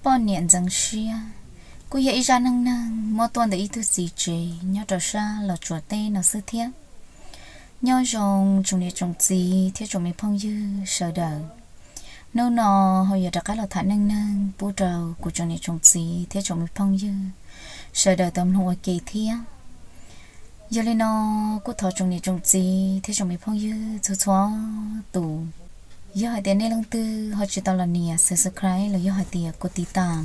Poj niam ntxeev siab kuj yog ib zaj neej neeg muab tuaj ntawm ib tug txiv tsev nyob rau sab Los Tsuas teb no xwb thiab. Nyob zoo tsoom niam tsoom txiv thiab tsoom me phooj ywg sawv daws. Hnub no ho yuav rov qab los tham neej neeg pub rau kuv tsoom niam tsoom txiv thiab tsoom me phooj ywg sawv daws tau mloog ua ke thiab. Yog li no, kuj thov tsoom niam tsoom txiv thiab tsoom me phooj ywg txhua txhua tus, yog hais tias nej leej twg ho tsis tau los nias subscribe los yog hais tias kos tiv tas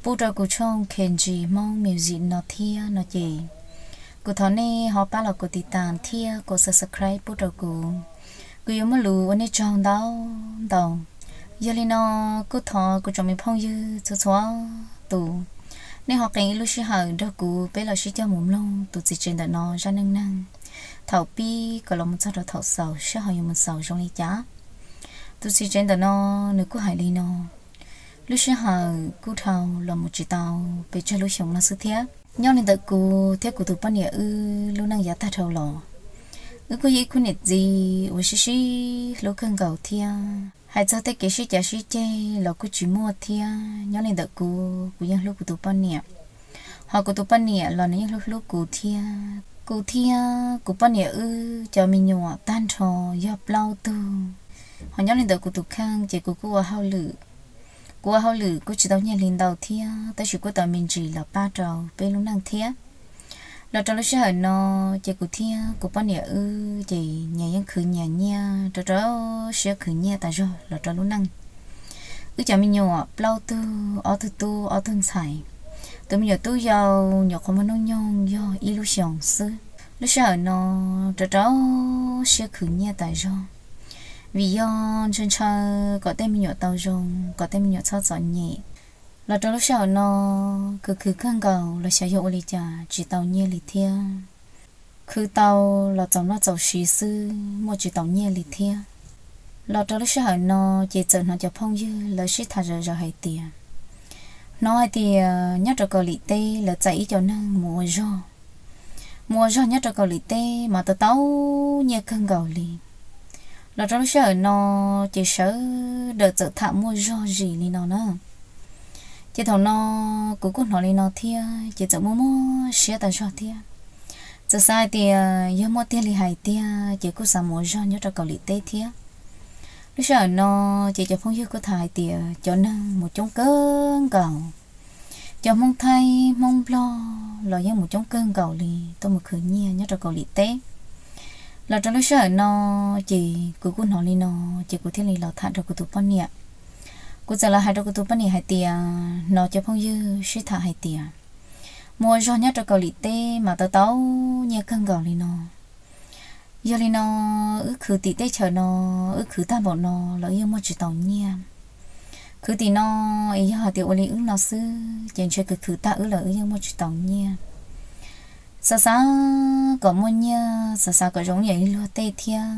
pub rau kuv tshooj K G Hmoob Music no thiab no ces, kuv thov nej ho pab los kos tiv tas thiab kos subscribe pub rau kuv. Kuv yuav muaj lus ua nej tsaug ntau ntau. Yog li no, kuj thov kuv tsoom me phooj ywg txhua txhua tus, nej ho qee ib lub sij hawm nrog kuv peb los sib cog mus mloog tus txiv tsev ntawm no zaj neej neeg thaum pib kom los mus txog rau thaum xaus saib ho yuav mus xaus zoo li cas. Tus txiv tsev ntawm no nws kuj hais li no: Lub sij hawm kuj dhau los mus tsis tau pes tsawg lub xyoos no xwb thiab. Nyob li ntawm kuv thiab kuv tus poj niam wb lub neej yav tag dhau los, wb kuj yog ib khub niam txiv uas sib sib hlub kawg nkaus thiab. Hais txog tej kev sib cav sib ceg los kuj tsis muaj thiab. Nyob li ntawm kuv, kuv yeej hlub kuv tus poj niam, ho kuv tus poj niam los nws yeej hlub hlub kuv thiab. Kuv thiab kuv poj niam wb cov me nyuam tag nrho yog plaub tug, ho nyob li ntawm kuv tus kheej ces kuv kuj ua hauj lwm. Kuv ua hauj lwm kuj tsis tau nyiaj hli ntau thiab, tab sis kuj tau me ntsis los pab rau peb lub neej thiab. Los rau lub sij hawm no ces kuv thiab kuv poj niam wb ces nyias yeej khwv nyias nyiaj, rau rau siab khwv nyiaj tas zog los rau lub neej. Wb cov me nyuam plaub tug, ob tug tub ob tug ntxhais. Tus me nyuam tub yau nyuam qhuav muaj hnub nyoog yog ib lub xyoos xwb. Lub sij hawm no rau rau siab khwv nyiaj tas zog, vim yog ntshaw ntshaw kom tej me nyuam tau zoo, kom tej me nyuam txhob txom nyem. Los rau lub sij hawm no khwv khwv kawg nkaus los xyov yog ua li cas tsis tau nyiaj li thiab. Khwv tau los txaus noj txaus siv xwb, muaj tsis tau nyiaj li thiab. Los rau lub sij hawm no ces txawm hnov cov phooj ywg lawv sib tham zom zaws hais tias, hnov hais tias nyob rau Kaus Lim teb lawv txais ib co neeg mus ua zog. Mus ua zog nyob rau Kaus Lim teb mas tau tau nyiaj kawg nkaus li. Los rau lub sij hawm no ces sawv daws txawm tham muaj zog zim li no na. Ces thaum no kuv kuj hnov li no thiab ces txawm muaj muaj siab tas zog thiab. Txawm xav hais tias yog muaj tiag li hais tiag ces kuj xav mus ua zog nyob rau Kaus Lim teb thiab. Lub sij hawm no ces cov phooj ywg kuj tham hais tias cov neeg mus coob kawg nkaus, cov Hmoob Thaib Hmoob Nplog los yeej mus coob kawg nkaus li tuaj mus khwv nyiaj nyob rau Kaus Lim teb. Los rau lub sij hawm no ces kuv kuj hnov li no, ces kuv thiaj li los tham rau kuv tus poj niam. Kuv txawm los hais rau kuv tus poj niam hais tias hnov cov phooj ywg sib tham hais tias mus ua zog nyob rau Kaus Lim teb mas tau tau nyiaj kawg nkaus li no. Yog li no, wb khwv tim teb chaws no, wb khwv tag npaum no los wb yeej muaj tsis tau nyiaj. Khwv tim no es yog hais tias ua li wb no xwb ces ntshe khwv khwv tag wb lawm wb yeej muaj tsis tau nyiaj. Xav xav kom muaj nyiaj, xav xav kom zoo ib yam li luag tej thiab.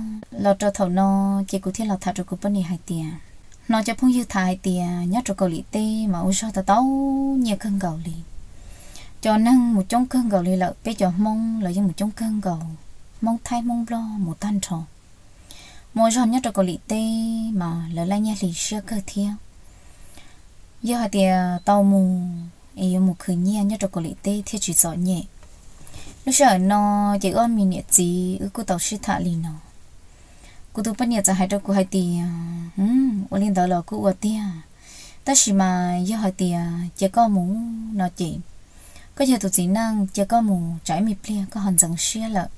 Los rau thaum no ces kuv thiaj los tham rau kuv poj niam hais tias hnov cov phooj ywg tham hais tias nyob rau Kaus Lim teb mas ua zog tau tau nyiaj kawg nkaus li. Cov neeg mus coob kawg nkaus li lawm, peb cov Hmoob los yeej mus coob kawg nkaus, Hmoob Thaib Hmoob Nplog mus tag nrho. Mus ua zog nyob rau Kaus Lim teb mas lawv laij nyiaj hli siab kawg thiab. Yog hais tias tau mus es yuav mus khwv nyiaj nyob rau Kaus Lim teb thiaj tsis txom nyem. Lub sij hawm no ces wb ob me niam txiv wb kuj tau sib tham li no. Kuv tus poj niam txawm hais rau kuv hais tias ua li ntawd los kuj ua tiag, tab sis mas yog hais tias cia koj mus no ces koj yog tus txiv neej, cia koj mus tsam ib me pliag koj ho ntxeev siab lawm,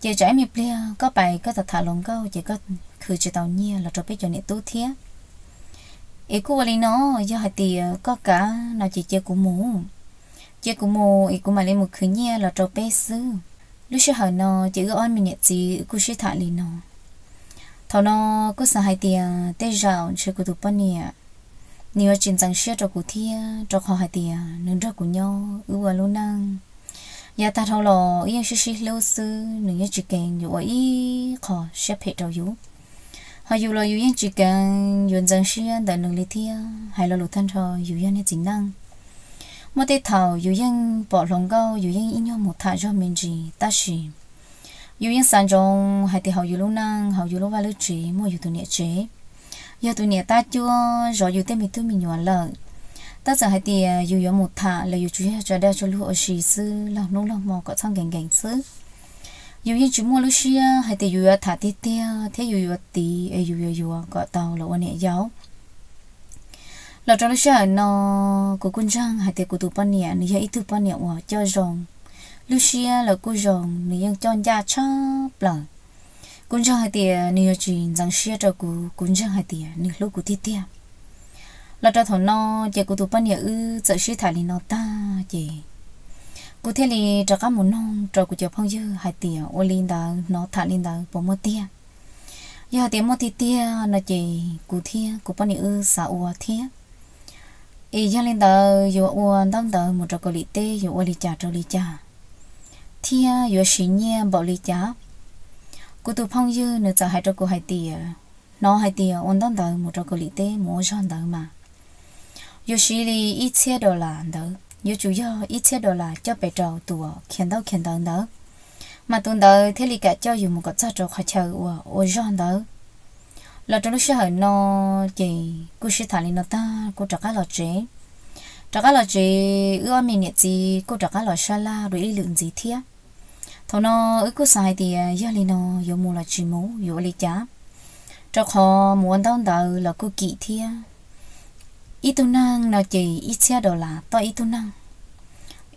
ces tsam ib me pliag koj pais koj tham tham hluas nkauj ces koj khwv tsis tau nyiaj los rau peb cov niam tub thiab. Es kuj ua li no, yog hais tias koj kam no ces cia kuv mus, cia kuv mus es kuv mam li mus khwv nyiaj los rau peb xwb. Lub sij hawm no ces wb ob me niam txiv kuj sib tham li no. Thaum no kuj xav hais tias tej zaum ntshe kuv tus poj niam nws yuav tsis ntxeev siab rau kuv thiab, rau qhov hais tias nws nrog kuv nyob wb ua lub neej yav tag dhau los wb yeej sib sib hlub xwb, nws yeej tsis keev yuav ua ib qho siab phem rau yus. Ho yus los yus yeej tsis keev yuav ntxeev siab ntawm nws li thiab. Hais lo lus tag nrho yus yog niag txiv neej. Muaj tej thaum yus yeej pom hluas nkauj yus yeej ib nyuag mus tham zog me ntsis, tab sis yus yeej xav ntsoov hais tias hauv yus lub neej hauv yus lub vaj lub tsev muaj yus tus niam tsev. Yog tus niam tab cuab zov yus tej me tub me nyuam lawm, Tab txawm hais tias yus yuav mus tham los yus tsuas yog tso dag tso luag ua si xwb, laug hnub laug hmo kom txhob nkees nkees xwb. Yus yeej tsis muaj lub siab hais tias yus yuav tham tiag tiag thiab yus yuav tiv es yus yuav yuav kom tau los ua niam yau. Los rau lub sij hawm no, kuv kuj ntseeg hais tias kuv tus poj niam nws yog ib tug poj niam uas coj zoo, lub siab los kuj zoo, nws yeej coj ncaj tshaj plaws. Kuv ntseeg hais tias nws yuav tsis ntxeev siab rau kuv, kuv ntseeg hais tias nws hlub kuv tiag tiag. Los rau thaum no, ces kuv tus poj niam wb txawm sib tham li no tag ces kuv thiaj li rov qab mus noog rau kuv cov phooj ywg hais tias ua li ntawd hnov tham li ntawd puas muaj tiag. Yog hais tias muaj tiag tiag no ces kuv thiab kuv poj niam wb xav ua thiab. Es yog li ntawd yuav ua ntaub ntawv mus rau Kaus Lim teb yuav ua li cas rau li cas, thiab yuav siv nyiaj npaum li cas? Kuv tus phooj ywg nws txawm hais rau kuv hais tias, hnov hais tias ua ntaub ntawv mus rau Kaus Lim teb mus ua zog ntawd mas yuav siv li ib txhiab dollar ntawd, yuav tsum yog ib txhiab dollar coj pes rau tus khiav ntaub khiav ntawv ntawd, mas tus ntawd thiaj li kam coj yus mus kom txog rau qhov chaw uas ua zog ntawd. Los rau lub sij hawm no ces kuj sib tham li no tag kuj rov qab los tsev. Rov qab los tsev, wb ob me niam txiv kuj rov qab los sab laj dua ib lwm ntxiv thiab. Thaum no wb kuj xav hais tias yog li no yuav mus los tsis mus yuav ua li cas, rau qhov mus ua ntaub ntawv los kuj kim thiab. Ib tug neeg no ces ib txhiab dollar toj ib tug neeg,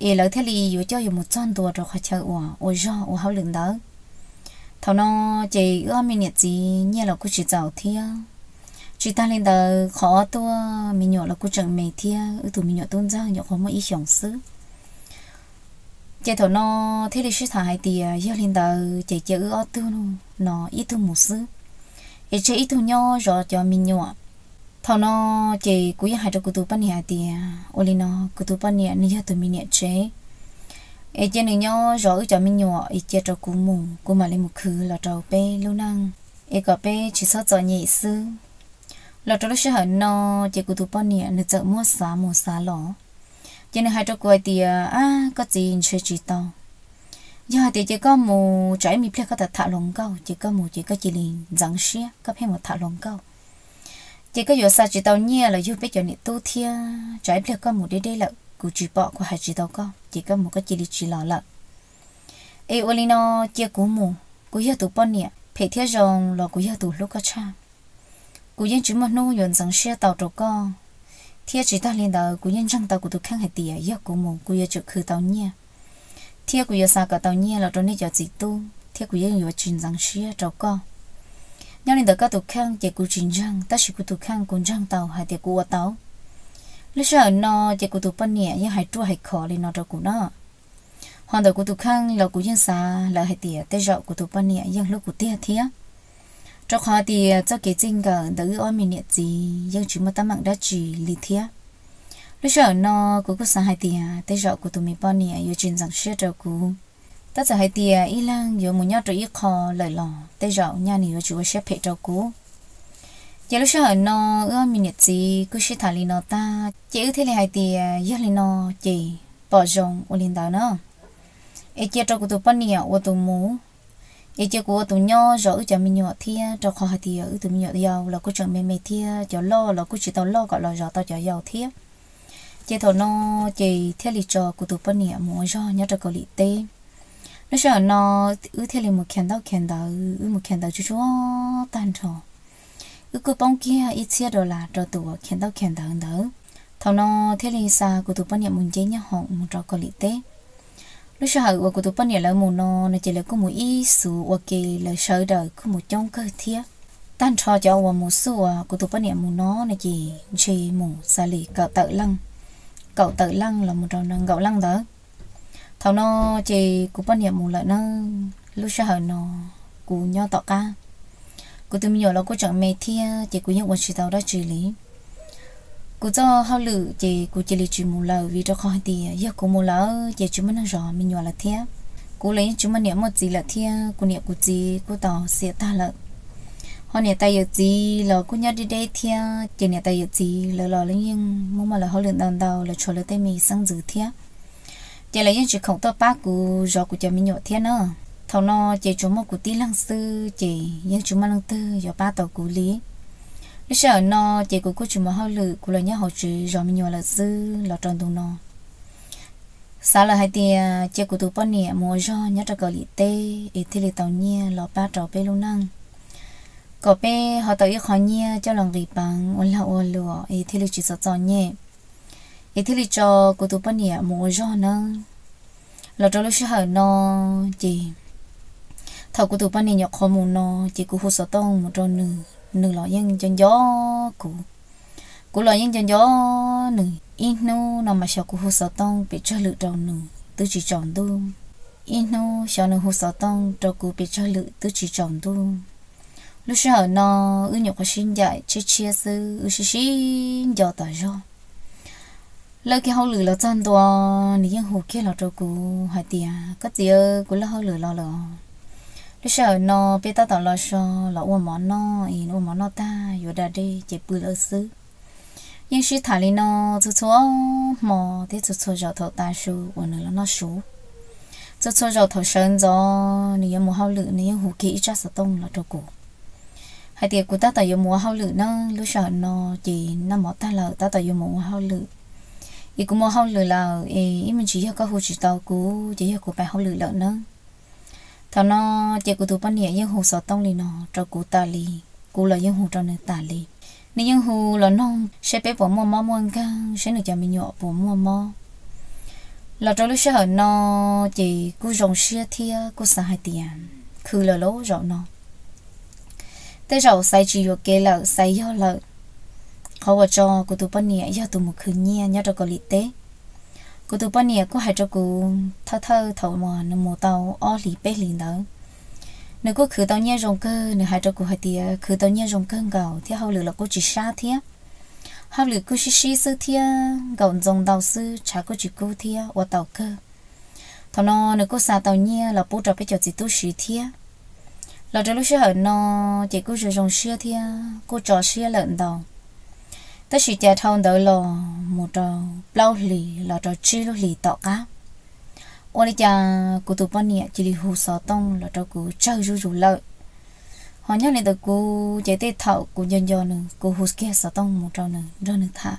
es lawv thiaj li yuav coj yus mus txog ntua rau qhov chaw uas ua zog ua hauj lwm ntawd. Thaum no ces wb ob me niam txiv nyiaj los kuj tsis txaus thiab. Tsis tag li ntawd qhov ob tuaj me nyuam los kuj tseem me thiab, wb tus me nyuam tub ntxawg nyuam qhuav muaj ib xyoos xwb. Ces thaum no thiaj li sib tham hais tias yog li ntawd ces cia wb ob tug no ib tug mus xwb, es tseg ib tug nyob zov cov me nyuam. Thaum no ces kuv yeej hais rau kuv tus poj niam hais tias ua li no, kuv tus poj niam nws yog tus me niam tsev, es cia nws nyob zov wb cov me nyuam es cia rau kuv mus, kuv mam li mus khwv los rau peb lub neej, es kom peb tsis txhob txom nyem xwb. Los rau lub sij hawm no ces kuv tus poj niam nws txawm muab xav mus xav los, ces nws hais rau kuv hais tias, ab, koj txiv, ntshe tsis tau. Yog hais tias ces koj mus tsam ib me pliag koj tham tham hluas nkauj, ces koj mus ces koj cia li ntxeev siab koj pheej mus tham hluas nkauj, ces koj yuav xa tsis tau nyiaj los yug peb cov niam tub thiab, tsam ib pliag koj mus deb deb lawm kuv tsis pom kuv hais tsis tau koj ces koj mus koj cia li tsis los lawm. Es ua li no, cia kuv mus, kuv yog tus poj niam, phem thiab zoo los kuv yog tus hlub koj tshaj. Kuv yeej tsis muaj hnub yuav ntxeev siab tau rau koj, thiab tsis tag li ntawd kuv yeej ntseeg tau kuv tus kheej hais tias yog kuv mus kuv yuav tsum khwv tau nyiaj, thiab kuv yuav xa kom tau nyiaj los rau nej cov txiv tub thiab kuv yeej yuav tsis ntxeev siab rau koj. Nyob li ntawd koj tus kheej ces kuv tsis ntseeg, tab sis kuv tus kheej kuv ntseeg tau hais tias kuv ua tau. Lub sij hawm no ces kuv tus poj niam yeej hais ruaj hais khov li no rau kuv na. Ho ntawm kuv tus kheej los kuv yeej xav lawm hais tias tej zaum kuv tus poj niam yeej hlub kuv tiag thiab, rau qhov tias txoj kev txij nkawm ntawm wb ob me niam txiv yeej tsis muaj teeb meem dab tsi li thiab. Lub sij hawm no kuv kuj xav hais tias tej zaum kuv tus me poj niam yuav tsis ntxeev siab rau kuv. Tab txawm hais tias ib leeg yuav mus nyob rau ib qho lawm los tej zaum nyaj nws yuav tsis ua siab phem rau kuv. Ces lub sij hawm no wb ob me niam txiv kuj sib tham li no tag ces wb thiaj li hais tias yog li no ces pom zoo ua li ntawd na, es cia rau kuv tus poj niam ua tus mus, es cia kuv ua tus nyob zov wb cov me nyuam thiab, rau qhov hais tias wb tus me nyuam yau los kuj tseem me me thiab, cov loj los kuj tsis tau loj kom los zov tau cov yau thiab. Ces thaum no ces thiaj li tso kuv tus poj niam mus ua zog nyob rau Kaus Lim teb. Lub sij hawm no wb thiaj li mus khiav ntaub khiav ntawv, wb mus khiav ntawv tsuj tsuav tag nrho. Wb kuj poob kiag ib txhiab dollar rau tus uas khiav ntaub khiav ntawv ntawd. Thaum no thiaj li xa kuv tus poj niam mus nce nyob hoom mus rau Kaus Lim teb. Lub sij hawm uas kuv tus poj niam lawv mus no no ces lawv kuj mus ib xuv ua ke, lawv sawv daws kuj mus coob kawg thiab. Tag nrho cov uas mus xub uas kuv tus poj niam mus no no ces ntshe mus xav li kaum tawm leej, kaum tawm leej los mus rau nees nkaum leej ntawd. Thaum no ces kuv poj niam mus lawm na, lub sij hawm no kuv nyob tom qab. Kuv tus me nyuam los kuj tseem me thiab ces kuv yeej ua tsis tau dab tsi li. Kuv txoj hauj lwm ces kuv cia li tsis mus lawm vim rau qhov hais tias yog kuv mus lawm ces tsis muaj neeg zov me nyuam lawm thiab. Kuv los yeej tsis muaj niam muaj txiv lawm thiab, kuv niam kuv txiv kuj tau xiam tag lawm. Ho niam tais yawm txiv los kuj nyob deb deb thiab ces niam tais yawm txiv lawv los lawv yeej muaj muaj lawv hauj lwm ntau ntau, lawv tshuav lawv tej me xeeb ntxwv thiab. Ces lawv yeej tsis khoom tuaj pab kuv zov kuv cov me nyuam thiab na. Thaum no ces tsuas muaj kuv tib leeg xwb ces yeej tsis muaj leej twg yuav pab tau kuv li. Lub sij hawm no ces kuv kuj tsis mus hauj lwm, kuv los nyob hauv tsev zov me nyuam lawm xwb los rau ntu no. Xav lawm hais tias cia kuv tus poj niam mus ua zog nyob rau Kaus Lim teb es thiaj li tau nyiaj los pab rau peb lub neej, kom peb ho tau ib qho nyiaj coj los nqis peev ua lag ua luam es thiaj li tsis txom txom nyem, es thiaj li tso kuv tus poj niam mus ua zog nawb. Los rau lub sij hawm no ces thaum kuv tus poj niam nyuam qhuav mus no ces kuv hu xov tooj mus rau nws, nws los yeej nco nco kuv, kuv los yeej nco nco nws. Ib hnub no mas xyov kuv hu xov tooj pes tsawg lwm rau nws twb tsis tsaus ntuj, ib hnub xyov nws hu xov tooj rau kuv pes tsawg lwm twb tsis tsaus ntuj. Lub sij hawm no wb nyuam qhuav sib ncaim tshiab tshiab xwb, wb sib sib nco tas zog. Lawb kiag hauj lwm los txog ntua, nws yeej hu kiag los rau kuv hais tias, koj txiv, kuv lawb hauj lwm los lawm. Lub sij hawm no peb tab tom los so los ua mov noj, es ua mov noj tag yuav da dej ces pw lawm xwb. Yeej sib tham li no txhua txhua hmo thiab txhua txhua zaus thaum tav su uas nws los noj su. Txhua txhua zaus thaum sawv ntxov nws yuav mus hauj lwm nws yeej hu kiag ib tsab xov tooj los rau kuv hais tias kuv tab tom yuav mus ua hauj lwm na, lub sij hawm no ces noj mov tag lawm tab tom yuav mus ua hauj lwm. Es kuv mus hauj lwm lawm es ib me ntsis yog koj hu tsis tau kuv ces yog kuv pais hauj lwm lawm na. Thaum no ces kuv tus poj niam yeej hu xov tooj li no rau kuv tas li, kuv los yeej hu rau nws tas li. Nws yeej hu los noog seb peb puas muaj mob muaj nkeeg, seb nws cov me nyuam puas muaj mob. Los rau lub sij hawm no ces kuj zoo siab thiab kuj xav hais tias khwv lawm lauj zaum no. Tej zaum xaiv tsis yuam kev lawm, xaiv yog lawm. Qhov uas tso kuv tus poj niam yog tus mus khwv nyiaj nyob rau Kaus Lim teb. Kuv tus poj niam kuj hais rau kuv thawj thawj thaum uas nws mus tau ob hlis peb hlis ntawd, nws kuj khwv tau nyiaj zoo kawg. Nws hais rau kuv hais tias khwv tau nyiaj zoo kawg nkaus thiab hauj lwm los kuj tsis sab thiab, hauj lwm kuj sib sib xwb thiab, nkaum ntxoo ntau xwb, tshav kuj tsis kub thiab, ua tau kawg. Thaum no nws kuj xa tau nyiaj los pub rau peb cov txiv tub siv thiab. Los rau lub sij hawm no ces kuj zoo zoo siab thiab kuj tso siab lawm ntau. Tab sis cas dhau ntawd los mus rau plaub hlis los rau tsib lub hlis tom qab, ua li cas kuv tus poj niam cia li hu xov tooj los rau kuv tsawg zuj zus lawm. Ho nyob li ntawd kuv ces tej thaum kuv nco nco nws, kuv hu kiag xov tooj mus rau nws nrog nws tham.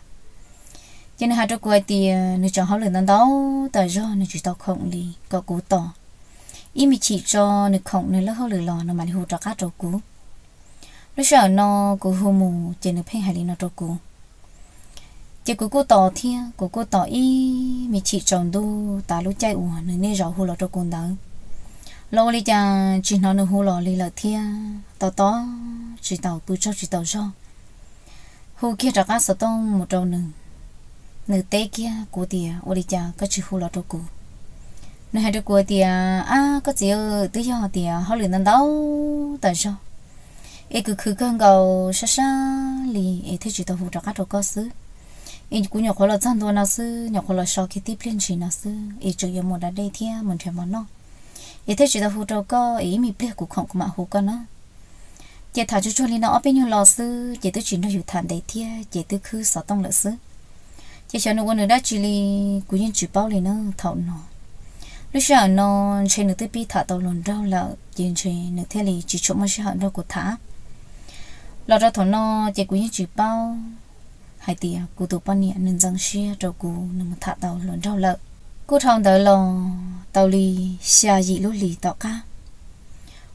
Ces nws hais rau kuv hais tias nws tseem hauj lwm ntau ntau tas zog, nws tsis tau khoom li, kom kuv tos ib me chim tso nws khoom nws lawb hauj lwm los nws mam li hu rov qab rau kuv. Lub sij hawm no kuv hu mus ces nws pheej hais li no rau kuv. Ces kuv kuj tos thiab, kuv kuj tos ib me chim tsaus ntuj tas lub caij uas nws niaj zaus hu los rau kuv ntawd, los ua li cas tsis hnov nws hu los li lawm thiab. Tos tos tsis tau, pw tsaug tsis tau zog, hu kiag rov qab xov tooj mus rau nws. Nws teb kiag kuv tias, ua li cas koj tsis hu los rau kuv? Nws hais rau kuv tias, ab, koj txiv, twb yog tias hauj lwm ntau ntau tas zog es kuv khwv kawg nkaus sab sab li es thiaj tsis tau hu rov qab rau koj xwb. Es kuv nyuam qhuav los txog ntua no xwb, nyuam qhuav los so kiag tib pliag ntshis no xwb es tseem yuav mus da dej thiab mus nrhiav mov noj, es thiaj tsis tau hu rau koj, es ib me pliag kuv khoom kuv mam hu koj na. Ces tham tsuag tsuag li no ob peb nyuag lo xwb ces twb tsis nrog yus tham ntev thiab ces twb khwb xov tooj lawm xwb. Ces xyov nws ua nws dab tsi li, kuv yeej tsis paub li na thaum no. Lub sij hawm no ntshe nws twb pib tham tau hluas nraug lawm ces ntshe nws thiaj li tsis tshua muaj sij hawm nrog kuv tham. Los rau thaum no ces kuv yeej tsis paub hais tias kuv tus poj niam nws ntxeev siab rau kuv, nws mus tham tau hluas nraug lawm. Kuj dhau ntawd los tau li xya yim lub hlis tom qab,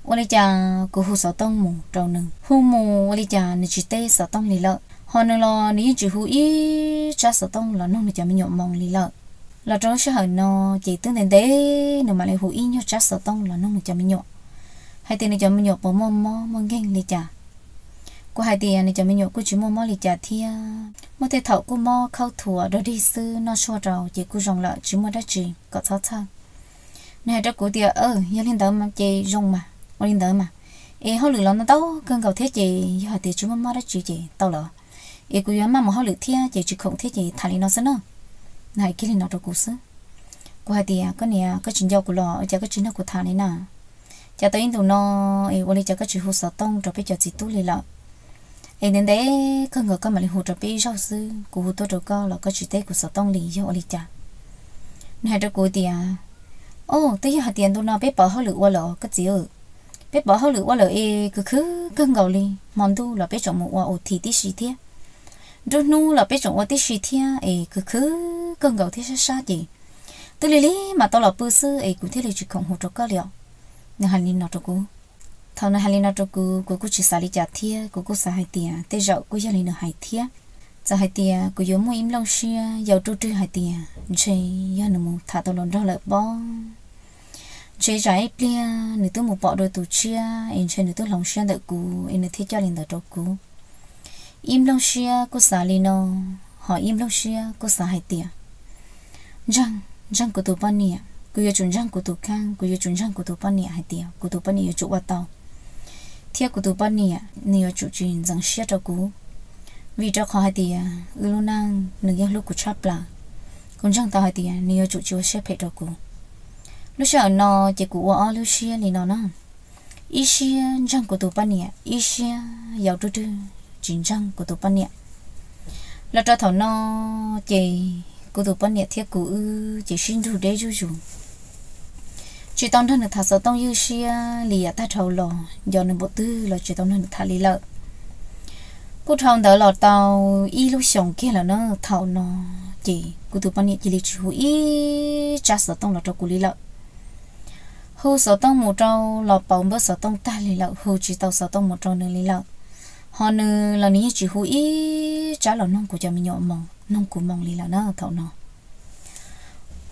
ua li cas kuv hu xov tooj mus rau nws, hu mus ua li cas nws tsis teb xov tooj li lawm. Ho nws los nws yeej tsis hu ib tsab xov tooj los nug nws cov me nyuam moo li lawm. Los rau lub sij hawm no ces twb ntev ntev nws mam li hu ib nyuag tsab xov tooj los nug nws cov me nyuam hais tias nws cov me nyuam puas muaj mob muaj nkeeg li cas. Kuv hais tias nws cov me nyuam kuj tsis muaj mob li cas thiab, muaj tej thaum kuj mob khaub thuas dog dig xwb, noj suaj rau ces kuj zoo lawm, tsis muaj dab tsi kom txhob txhawj. Nws hais rau kuv tias, yog li ntawd ces zoo mas, ua li ntawd mas, es hauj lwm los ntau ntau kawg nkaus thiab ces yog hais tias tsis muaj mob dab tsi ces tau lawm, es kuv yuav maj mus hauj lwm thiab ces tsis khoom thiab ces tham li no xwb na. Nws hais kiag li no rau kuv xwb. Kuv hais tias, koj niam, koj tsis nco kuv los ua cas koj tsis nrog kuv tham li na? Cas tau ib ntus no es ua li cas koj tsis hu xov tooj rau peb cov txiv tub li lawm? Es ntev ntev kawg nkaus koj mam li hu rau peb ib zaug xwb, kuv hu tuaj rau koj los koj tsis teb kuv xov tooj li, yog ua li cas? Nws hais rau kuv tias, o, twb yog hais tias ntu no peb pauv hauj lwm ua lawm koj txiv, Peb pov hauj lwm ua lawm es khwv khwv kawg nkaus li, hmo ntuj los peb tseem mus ua ua thi tib si thiab, nruab hnub los peb tseem ua tib si thiab es khwv khwv kawg nkaus thiab sab sab ces twb lig lig mam tau los pw xwb es kuv thiaj li tsis khoom hu rau koj li os. Nws hais li no rau kuv. Thaum nws hais li no rau kuv, kuv kuj tsis xav li cas thiab, kuv kuj xav hais tias tej zaum kuj yog li nws hais thiab. Txawm hais tias kuv yuav muaj ib nplooj siab yau ruj rwg hais tias ntshe yog nws mus tham tau hluas nraug lawm pob, ntshe tsam ib pliag nws twb mus pom dua tus tshiab es ntshe nws twb hloov siab ntawm kuv es nws thiaj coj li ntawd rau kuv. Ib nplooj siab kuj xav li no, ho ib nplooj siab kuj xav hais tias ntseeg, ntseeg kuv tus poj niam, kuv yuav tsum ntseeg kuv tus kheej, kuv yuav tsum ntseeg kuv tus poj niam hais tias kuv tus poj niam yuav tsum ua tau, thiab kuv tus poj niam nws yuav tsum tsis ntxeev siab rau kuv. Vim rau qhov hais tias wb lub neej nws yeej hlub kuv tshaj plaws, kuv ntseeg tau hais tias nws yuav tsum tsis ua siab phem rau kuv. Lub sij hawm no ces kuv ua ob lub siab li no na. Ib siab ntseeg kuv tus poj niam, ib siab yau ruj rwg tsis ntseeg kuv tus poj niam. Los rau thaum no ces kuv tus poj niam thiab kuv wb ces sib nrug deb zuj zus, tsis tau nrog nws tham xov tooj ywj siab li yav tag dhau los, nco nws npaum twg los tsis tau nrog nws tham li lawm. Kuj dhau ntawd los tau ib lub xyoos kiag lawm na, thaum no ces kuv tus poj niam cia li tsis hu ib tsab xov tooj los rau kuv li lawm. Hu xov tooj mus rau los pauv npawb xov tooj tag li lawm, hu tsis tau xov tooj mus rau nws li lawm. Ho nws los nws yeej tsis hu ib tsab los noog kuv cov me nyuam moo, noog kuv moo li lawm na thaum no.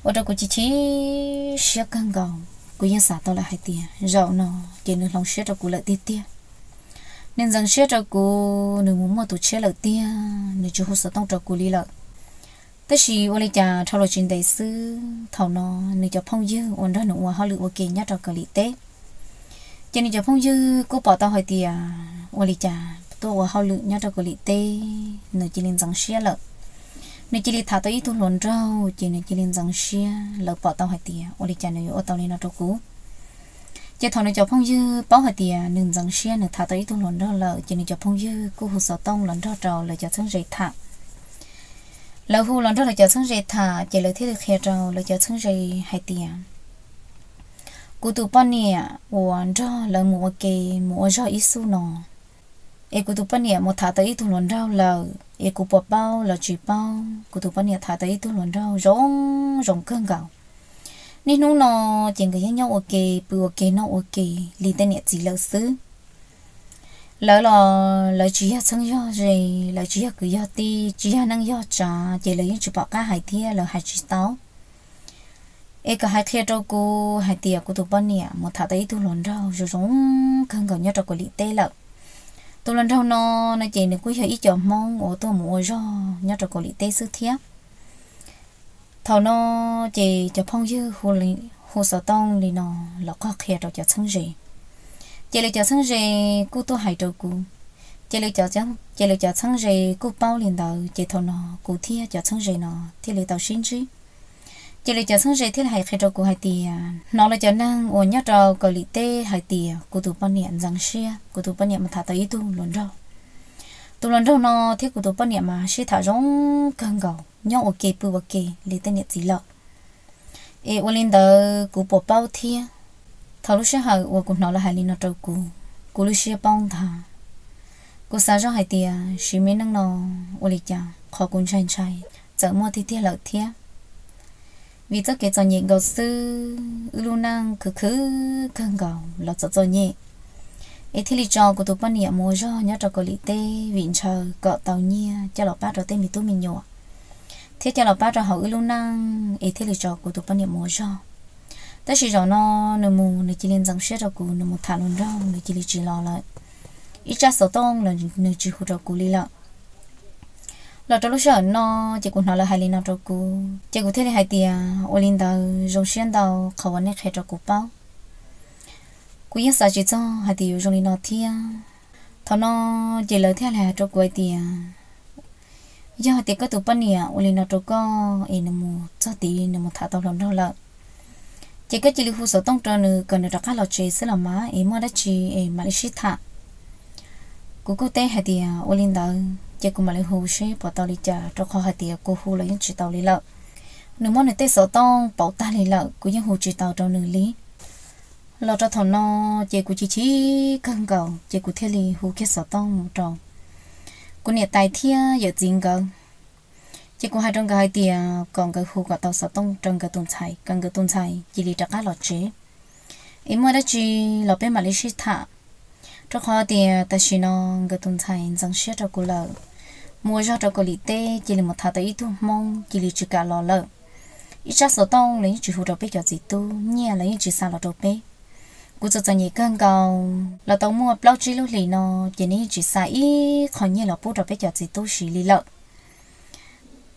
Ua rau kuv chim chim siab kawg nkaus, kuv yeej xav tau lawm hais tias zaum no ces nws hloov siab rau kuv lawm tiag tiag. Nws ntxeev siab rau kuv, nws mus muaj tus tshiab lawm tiag, nws tsis hu xov tooj rau kuv li lawm. Tab sis ua li cas dhau los tsis ntev xwb, thaum no nws cov phooj ywg uas nrog nws ua hauj lwm ua ke nyob rau Kaus Lim teb, ces nws cov phooj ywg kuj pom tau hais tias ua li cas tuaj ua hauj lwm nyob rau Kaus Lim teb nws cia li ntxeev siab lawm. Nws cia li tham tau ib tug hluas nraug ces nws cia li ntxeev siab, lawv pom tau hais tias ua li cas nws yuav ua tau li no rau kuv. Ces thaum nws cov phooj ywg paub hais tias nws ntxeev siab nws tham tau ib tug hluas nraug lawm ces nws cov phooj ywg kuj hu xov tooj los nrog rau lawv cov txheeb ze tham. Lawv hu los nrog lawv cov txheeb ze tham ces lawv thiaj li qhia rau lawv cov txheeb ze hais tias kuv tus poj niam uas nrog lawv mus ua ke, mus ua zog ib xub no, es kuv tus poj niam mus tham tau ib tug hluas nraug lawm es kuv puas paub los tsis paub, kuv tus poj niam tham tau ib tug hluas nraug zoo zoo kawg nkaus. Niaj hnub no ces nkawd yeej nyob ua ke, pw ua ke, noj ua ke li tej niam txiv lawm xwb. Lawv los lawv tsis yog txheeb yog ze, lawv tsis yog kwv yog tij, tsis yog neej yog tsav ces lawv yeej tsis pom qab hais thiab lawv hais tsis tau. Es kom hais qhia rau kuv hais tias kuv tus poj niam mus tham tau ib tug hluas nraug zoo zoo kawg nkaus nyob rau Kaus Lim teb lawm. Tus hluas nraug no, no ces nws kuj yog ib co Hmoob uas tuaj mus ua zog nyob rau Kaus Lim teb xwb thiab. Thaum no ces cov phooj ywg hu xov tooj li no los qhia rau cov txheeb ze. Ces lawv cov txheeb ze kuj tuaj hais rau kuv. Ces lawv cov txheeb ze kuj paub li ntawd ces thaum no kuv thiab cov txheeb ze no thiaj li tau sib ntsib. Ces lawv cov txheeb ze thiaj li hais qhia rau kuv hais tias hnov lawv cov neeg uas nyob rau Kaus Lim teb hais tias kuv tus poj niam ntxeev siab, kuv tus poj niam mus tham tau ib tug hluas nraug. Tus hluas nraug no thiab kuv tus poj niam mas sib tham zoo kawg nkaus, nyob ua ke pw ua ke li tej niam txiv lawm. Es ua li ntawd kuv puas paub thiab? Thaum lub sij hawm uas kuv hnov lawv hais li no rau kuv, kuv lub siab poob nthav. Kuv xav zoj hais tias sim me neej no ua li cas qhov kuv ntshai ntshai txawm muaj tiag tiag lawm thiab. Vim txoj kev txom nyem nkaus xwb, wb lub neej khwv khwv kawg nkaus los txom txom nyem, es thiaj li tso kuv tus poj niam mus ua zog nyob rau Kaus Lim teb vim ntshaw kom tau nyiaj coj los pab rau tej me tub me nyuam thiab coj los pab rau hauv wb lub neej es thiaj li tso kuv tus poj niam mus ua zog. Tab sis zaum no nws mus nws cia li ntxeev siab rau kuv, nws mus tham hluas nraug nws cia li tsis los lawm. Ib tsab xov tooj los nws tsis hu rau kuv li lawm. Los rau lub sij hawm no ces kuv hnov lawv hais li no rau kuv ces kuv thiaj li hais tias ua li ntawd zoo siab ntau qhov uas nej qhia rau kuv paub. Kuv yeej xav tsis txog hais tias yuav zoo li no thiab. Thaum no ces lawv thiaj li hais rau kuv hais tias yog hais tias koj tus poj niam ua li no rau koj es nws mus txog tid nws mus tham tau hluas nraug lawm, ces koj cia li hu xov tooj rau nws kom nws rov qab los tsev xwb los mas es muaj dab tsi es mam li sib tham. Kuv kuj teb hais tias ua li ntawd ces kuv mam li hu seb puas tau li cas rau qhov hais tias kuv hu los yeej tsis tau li lawm. Nws muab nws tej xov tooj pauv tag li lawm, kuv yeej hu tsis tau rau nws li. Los rau thaum no ces kuv chim chim kawg nkaus ces kuv thiaj li hu kiag xov tooj mus rau kuv niam tais thiab yawm txiv nkawd. Ces kuv hais rau nkawd hais tias kom nkawd hu kom tau xov tooj rau nkawd tus ntxhais kom nkawd tus ntxhais cia li rov qab los tsev, es muaj dab tsi los peb mam li sib tham. Rau qhov tias tam sim no nkawd tus ntxhais ntxeev siab rau kuv lawm, mus ua zog rau Kaus Lim teb, cia li mus tham tau ib tug Hmoob cia li tsis kam los lawm. Ib tsab xov tooj los yeej tsis hu rau peb cov txiv tub, nyiaj los yeej tsis xa los rau peb. Kuv txom txom nyem kawg nkaus, los tau muaj plaub tsib lub hlis no ces nws yeej tsis xa ib qho nyiaj los pub rau peb cov txiv tub siv li lawm.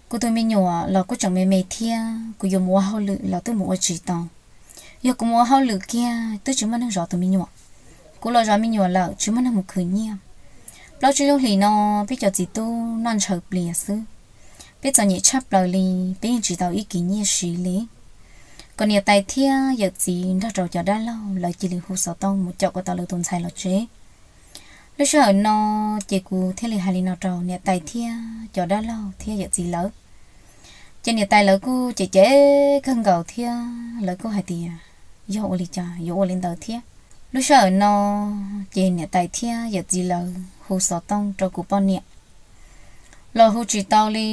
Kuv tus me nyuam los kuj tseem me me thiab, kuv yuav mus ua hauj lwm los twb mus ua tsis tau. Yog kuv mus ua hauj lwm kiag twb tsis muaj neeg zov tus me nyuam. Kuv los zov me nyuam lawm tsis muaj neeg mus khwv nyiaj. Plaub tsib lub hlis no peb cov txiv tub noj ntshaw plias xwb. Peb txom nyem tshaj plaws li, peb yeej tsis tau ib kis nyiaj siv li. Kom niam tais thiab yawm txiv nrog rau cov dab laug lawv cia li hu xov tooj mus caum kom tau lawv tus ntxhais los tsev. Lub sij hawm no ces kuv thiaj li hais li no rau niam tais thiab cov dab laug thiab yawm txiv lawv. Ces niam tais lawv kuj cem cem kawg nkaus thiab lawv kuj hais tias yog ua li cas yuav ua li ntawd thiab. Lub sij hawm no ces niam tais thiab yawm txiv lawv hu xov tooj rau kuv poj niam los hu tsis tau li.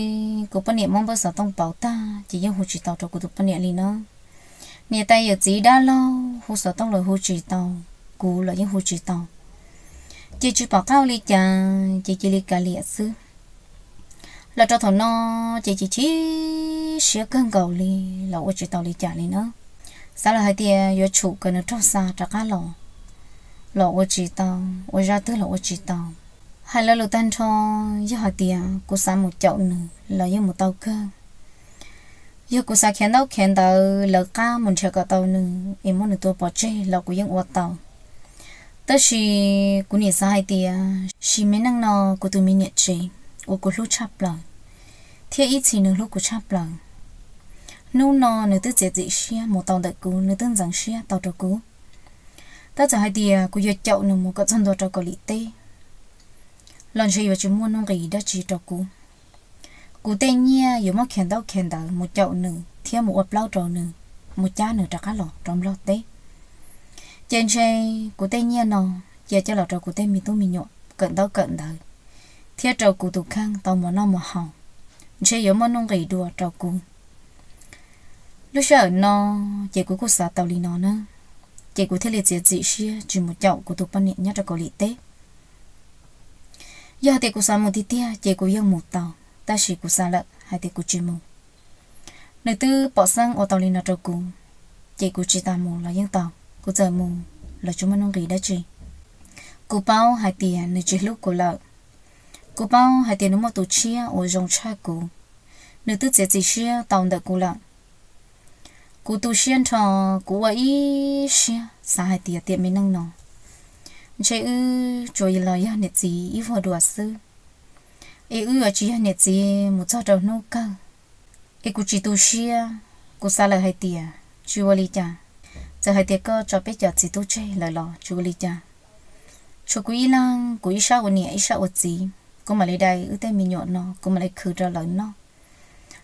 Kuv poj niam muab npawb xov tooj pauv tag ces yeej hu tsis tau rau kuv tus poj niam li no. Niam tais yawm txiv dab laug hu xov tooj los hu tsis tau, kuv los yeej hu tsis tau. Ces tsis pom qab ua li cas ces cia li kav liam xwb. Los rau thaum no ces chim chim siab kawg nkaus li, los ua tsis tau li cas li na. Xav lawm hais tias yuav tsum kom nws raug xa rov qab los, los ua tsis tau, ua zaj twg los ua tsis tau. Hais lo lus tag nrho, yog hais tias kuv xav mus caum nws los yeej mus tau kawg. Yog kuv xav khiav ntaub khiav ntawv lawv qab mus nrhiav kom tau nws es muab nws tua pov tseg los kuv yeej ua tau. Tab sis kuv niam xav hais tias sim me neej no kuv tus me niam tsev uas kuv hlub tshaj plaws, thiab ib txhis nws hlub kuv tshaj plaws, hnub no nws twb txiav txim siab mus tau ntawm kuv, nws twb ntxeev siab tau rau kuv. Tab txawm hais tias kuv yuav caum nws mus kom txog ntua rau Kaus Lim teb los ntshe yuav tsis muaj nuj nqis dab tsi rau kuv. Kuv tej nyiaj yuav muab khiav ntaub khiav ntawv mus caum nws thiab mus ua plaub rau nws, mus cab nws rov qab los rau Nplog teb. Ces ntshe kuv tej nyiaj no cia coj los rau kuv tej me tub me nyuam kawm ntaub kawm ntawv thiab rau kuv tus kheej tau mov noj mov haus, ntshe yuav muaj nuj nqis dua rau kuv. Lub sij hawm no ces kuv kuj xav tau li no na, ces kuv thiaj li txiav txim siab tsis mus caum kuv tus poj niam nyob rau Kaus Lim teb. Yog hais tias kuv xav mus tiag tiag ces kuv yeej mus tau, tab sis kuv xav lawm hais tias kuv tsis mus. Nws twb pom xeeb ua tau li no rau kuv, ces kuv tsis tas mus los yeej tau, kuv txawm mus los tsis muaj nuj nqis dab tsi. Kuv paub hais tias nws tsis hlub kuv lawm. Kuv paub hais tias nws muaj tus tshiab uas zoo tshaj kuv, nws twb txiav txim siab tau ntawm kuv lawm. Kuv tu siab nrho, kuv ua ib siab xav hais tias tiam me neej no ntshe wb tsuas los yog niam txiv ib vuag dua xwb, es wb yuav tsis yog niam txiv mus txog rau hnub kawg. Es kuv tsis tu siab, kuv xav lawm hais tias tsis ua li cas, txawm hais tias koj tso peb cov txiv tub tseg lawm los tsis ua li cas. Tshuav kuv ib leeg, kuv ib sab ua niam ib sab ua txiv, kuv mam li dai wb tej me nyuam no, kuv mam li khwv rau lawv noj.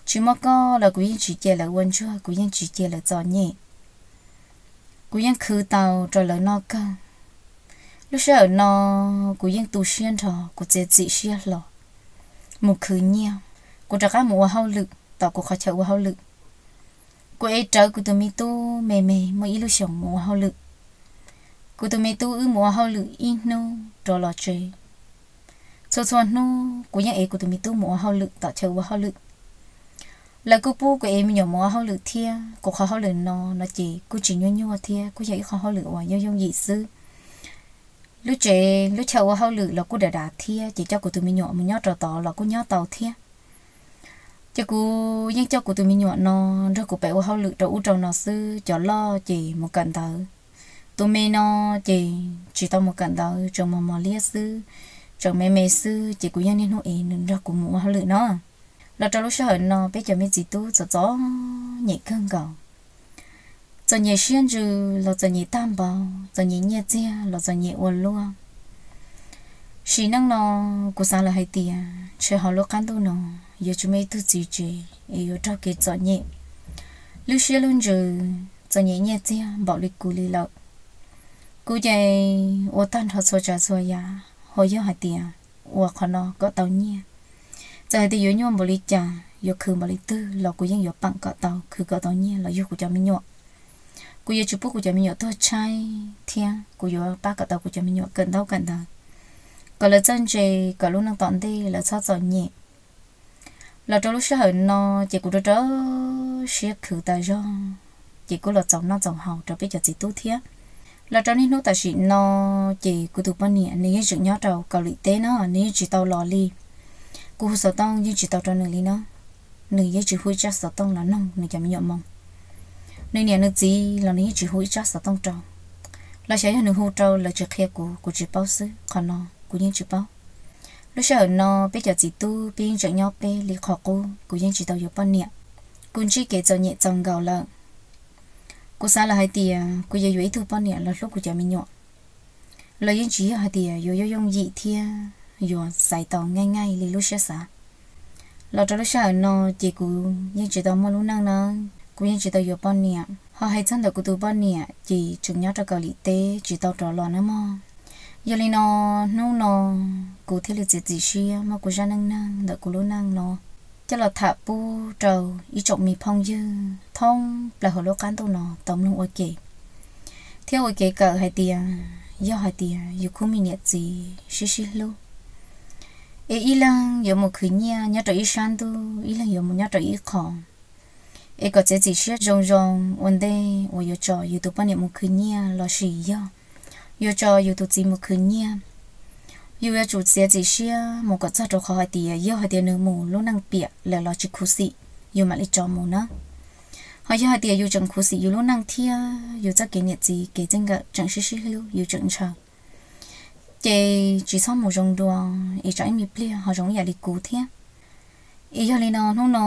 Tsis muaj koj los kuv yeej tsis cia lawv ua ntsuag, kuv yeej tsis cia lawv txom nyem. Kuv yeej khwv tau rau lawv noj kawg. Lub sij hawm no kuv yeej tu siab nrho, kuv txiav txim siab hlo mus khwv nyiaj. Kuv rov qab mus ua hauj lwm tom kuv qhov chaw ua hauj lwm. Kuv ev rawv kuv tus me tub me me muaj ib lub xyoos mus ua hauj lwm. Kuv tus me tub wb mus ua hauj lwm ib hnub rov los tsev. Txhua txhua hnub kuv yeej ev kuv tus me tub mus ua hauj lwm tom chaw ua hauj lwm. Lawv kuj pub kuv ev me nyuam mus ua hauj lwm thiab, kuv qhov hauj lwm no no ces kuj tsis nyuaj nyuaj thiab, kuj yog ib qho hauj lwm uas yooj yooj yim xwb. Lub tsev lub chaw ua hauj lwm los kuj dav dav thiab, ces coj kuv tus me nyuam mus nyob rau tod los kuj nyob tau thiab. Ces kuv yeej coj kuv tus me nyuam no nrog kuv pem ua hauj lwm rau ub rau no xwb, cov loj ces mus kawm ntawv. Tus me no ces tsis tau mus kawm ntawv, tseem mos mos liab xwb, tseem me me xwb, ces kuv yeej niaj hnub ev nws nrog kuv mus ua hauj lwm no. Los rau lub sij hawm no peb cov me txiv tub txom txom nyem kawg nkaus. Txom nyem siab ntsws los txom nyem tag npaum, txom nyem nyiaj txiag los txom nyem ua luaj. Sim neej no kuv xav lawm hais tias ntshe hauv lub qab ntuj no yuav tsis muaj ib tug txiv tsev es yuav raug kev txom nyem lub siab lub ntsws, txom nyem nyiaj txiag npaum li kuv li lawm. Kuv ces ua tag nrho txhua tsav txhua yam, ho yog hais tias ua qhov no kom tau nyiaj, txawm hais tias yuav nyuaj npaum li cas, yuav khwv npaum li twg los kuv yeej yuav pam kom tau, khwv kom tau nyiaj los yug kuv cov me nyuam. Kuv yuav tsis pub kuv cov me nyuam tuag tshaib thiab kuv yuav pab kom tau kuv cov me nyuam kawm ntaub kawm ntawv, kom lawv txawj ntse, kom lub neej tom ntej lawv txhob txom nyem. Los rau lub sij hawm no ces kuv rau rau siab khwv tas zog, ces kuj los txaus noj txaus haus rau peb cov txiv tub thiab. Los rau niaj hnub tam sim no ces kuv tus poj niam nws yeej tseem nyob rau Kaus Lim teb no, nws yeej tsis tau los li. Kuv hu xov tooj yeej tsis tau rau nws li no, nws yeej tsis hu ib tsab xov tooj los noog nws cov me nyuam moo. Nws niam nws txiv los nws yeej tsis hu ib tsab xov tooj rau. Los xyov yog nws hu rau lawv tsis qhia kuv, kuv tsis paub xwb, qhov no kuv yeej tsis paub. Lub sij hawm no peb cov txiv tub peb yeej tseem nyob peb li qhov qub, kuv yeej tsis tau yuav poj niam. Kuv ntsib kev txom nyem txaus nkaus lawm. Kuv xav lawm hais tias kuv yuav yuav ib tug poj niam los hlub kuv cov me nyuam. Los yeej tsis yog hais tias yuav yooj yooj yim thiab yuav xaiv tau nyaij nyaij li lub siab xav. Los rau lub sij hawm no ces kuv yeej tsis tau muaj lub neej na, kuv yeej tsis tau yuav poj niam. Ho hais txog ntawm kuv tus poj niam ces tseem nyob rau Kaus Lim teb tsis tau rov los na mog. Yog li no hnub no kuv thiaj li txiav txim siab muab kuv zaj neej neeg ntawm kuv lub neej no coj los tham pub rau ib tsoom me phooj ywg thoob plaws hauv lub qab ntuj no tau mloog ua ke, thiab ua kev kawm hais tias yog hais tias yus khub me niam txiv sib sib hlub, es ib leeg yuav mus khwv nyiaj nyob rau ib sab ntuj, ib leeg yuav mus nyob rau ib qho, es kom txiav txim siab zoo zoo ua ntej uas yuav tso yus tus poj niam mus khwv nyiaj lossis yog yuav tso yus tus txiv mus khwv nyiaj. Yus yuav tsum txiav txim siab mus kom txog rau qhov hais tias yog hais tias nws mus lub neej piam lawm los tsis khuv xim, yus mam li tso mus na. Ho yog hais tias yus tseem khuv xim yus lub neej thiab yus txoj kev niam txiv kev txij nkawm tseem sib sib hlub yus tseem ntshaw, ces tsis txhob mus zoo dua, es tsam ib me pliag ho zoo ib yam li kuv thiab. Es yog li no hnub no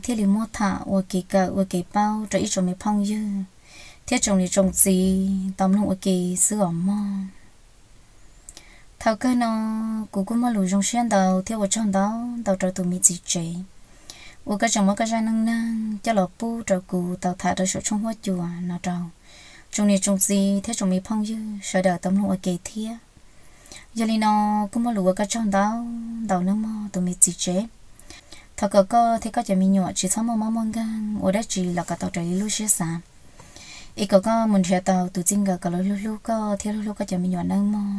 thiaj li muab tham ua kev kawm ua kev paub rau ib tsoom me phooj ywg thiab tsoom niam tsoom txiv tau mloog ua ke xwb os mog. Thaum kawg no kuv kuj muaj lus zoo siab ntau thiab ua tsaug ntau ntau rau tus me txiv tsev uas koj tseem muab koj zaj neej neeg coj los pub rau kuv tau tham rau saum tshooj huab cua no rau tsoom niam tsoom txiv thiab tsoom me phooj ywg sawv daws tau mloog ua ke thiab. Yog li no kuj muaj lus ua koj tsaug ntau ntau nawb mog tus me txiv tsev. Thov kom koj thiab koj cov me nyuam tsis txhob muaj mob muaj nkeeg ua dab tsi los kom tau raws li lub siab xav, es kom koj mus nrhiav tau tus txij nkawm kom lawv hlub hlub koj thiab hlub hlub koj cov me nyuam nawb mog.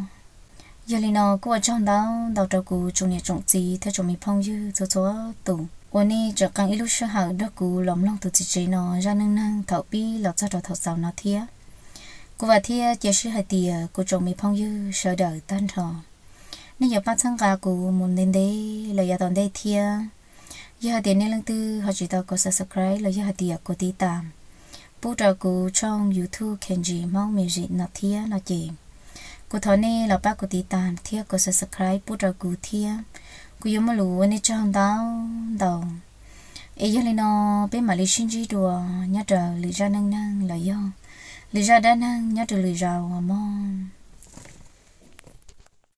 Yog li no kuj ua tsaug ntau ntau rau kuv tsoom niam tsoom txiv thiab tsoom me phooj ywg txhua txhua tus uas nej tseem qee ib lub sij hawm nrog kuv los mloog tus txiv tsev no zaj neej neeg thaum pib los txog rau thaum xaus no thiab. Kuv vam thiab cia siab hais tias kuv tsoom me phooj ywg sawv daws tag nrho nej yuav pab txhawb nqa kuv mus ntev ntev los yav tom ntej thiab. Yog hais tias nej leej twg ho tsis tau kuv subscribe los yog hais tias kuv tiv tas pub rau kuv tshooj YouTube Kenji Hmoob Music no thiab no ces kuv thov nej los pab kuv tiv tas thiab kuv subscribe pub rau kuv thiab. Kuv yuav muaj lus ua nej tsaug ntau ntau. Es yog li no peb mam li sib ntsib dua nyob rau lwm zaj neej neeg los yog lwm zaj dab neeg nyob rau lwm zaus mog.